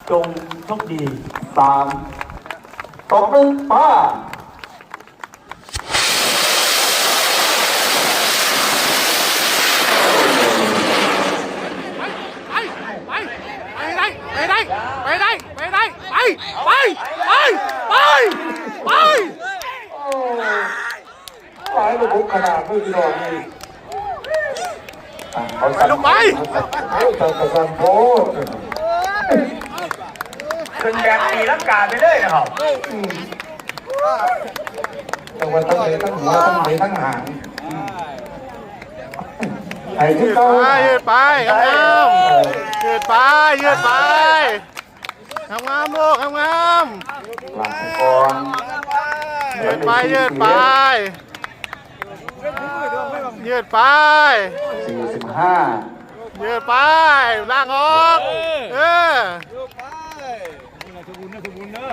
ຈົ່ງໂຊກດີ ສາມ ສອງ ໜຶ່ງ ມາ. ໄປ ໄປ ໄປ ໄປ ໄປ ໄປ ໄປ ໄປ ໄປ ໄປ ໄປ ໄປ ໄປ ໄປ ໂອ້ ຫຼາຍລະບົບຂະໜາດເລີຍພີ່ນ້ອງເອີຍ ອ່ະ ເອົາ ໄປ ລູກໄປ ເອົາ ເອົາ ເອົາ ເອົາ ເອົາ ຂຶ້ນແບບຕີລັງກາໄປເລີຍນະເຮົາ ອືມ ແຕ່ວ່າທັງເຕະທັງຫົວ ທັງເຕະທັງຫາງ ໃຫ້ຄືເກົ່າ ຢືດໄປ ຢືດໄປ ງາມໆ ເອີ ຢືດໄປ ຢືດໄປ ງາມໆ ລູກ ງາມໆ ຫຼັງກ່ອນ ຢືດໄປ ຢືດໄປ ຢືດໄປ ສີ່ສິບຫ້າ ຢືດໄປ ລ້າງອອກ ເອີ ສະບູນເດີ ສະບູນເດີ.